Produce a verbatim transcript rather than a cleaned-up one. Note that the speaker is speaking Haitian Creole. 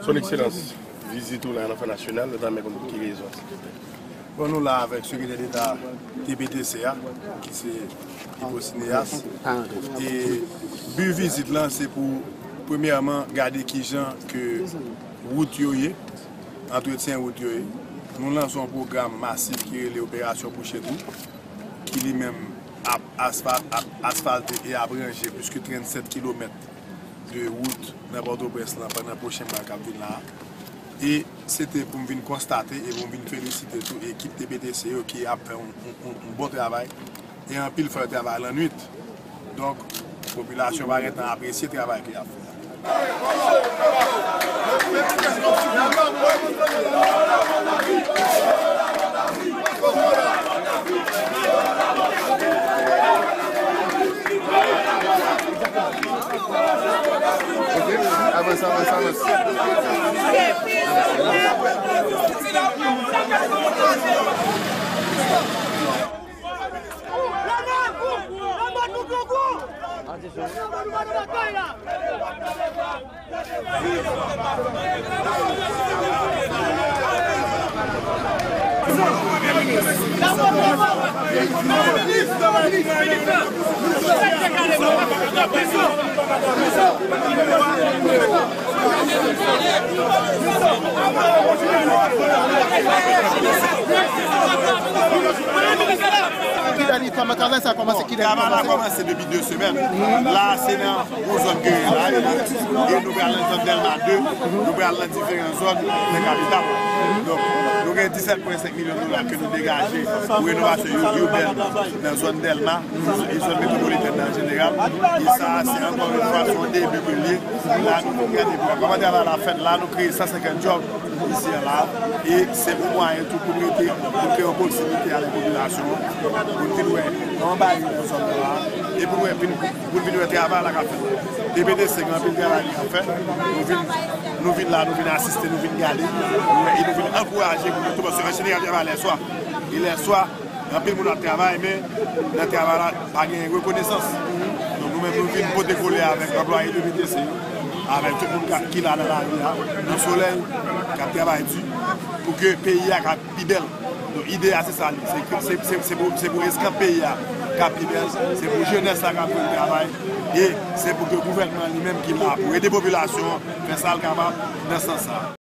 Son Ekselans, vizit ou la nan Fò Nasyonal, nou ta renmen konn pou ki rezon, silvouplè? Bon, nou la avèk Sekretè Deta T P T C a, ki se Hippo Cinéas. E bi vizit lan, se pou, premyèman, gade kijan ke wout yo ye, antretyen wout yo ye. Nou lanse yon pwogram masif ki rele Operasyon Bouche Twou, ki li menm ap asfa-, ap asfalte e ap ranje plis ke tranntsèt kilomèt de wout nan Pòtoprens lan pandan pwochen mwa k ap vin la a. E se te pou m vin konstate e pou m vin felisite tou ekip T P T C yo ki ap fè yon, yon, yon, yon bon travay. E anpil fwa yo travay lannwit. Donk, popilasyon pa gentan apresye travay ke y ap fè a. Avanse, avanse, avanse. Travay la kòmanse depi de semèn. La, se nan yon zòn ke la, e nou pral nan zòn Dèlma de, nou pral nan diferan zòn nan kapital. Donk, nou gen disèt pwen senk milyon dola ke nou degaje pou renovasyon ur-, irbèn nan zòn Dèlma, e zòn metwopolitèn nan an jeneral. E sa, se ankò yon fwa, se yon debi ke l ye. La, nou vin gade pou kòman travay la fèt la, nou kreye san senkant djòb isi a la. E se yon mwayen tou pou nou rete, pou nou kreye yon pwoksimite avèk popilasyon an, pou nou vin wè anba yo nan zòn nan la, e pou nou wè vin, pou nou vin wè travay la k ap fèt. T P T C gen anpil travay li ap fè. Nou vin, nou vin la, nou vin asiste, nou vin gade, nou wè, e nou vin ankouraje moun yo tou, paske an jeneral travay lèswa. E lèswa, anpil moun ap travay, men nan travay la, pa gen rekonesans. Donk, nou menm, nou vin pote kole avèk anplwaye T P T C yo, avèk tout moun k ap, ki la nan lari a, nan solèy, k ap travay di, pou ke peyi a ka pi bèl. Donk, ide a, se sa li. Se, se, se, se pou, se pou eskanp peyi a ka pi bèl, se pou jenès la ka jwenn travay, e se pou ke gouvènman li menm ki la pou ede popilasyon an fè sa l kapab nan sans sa a.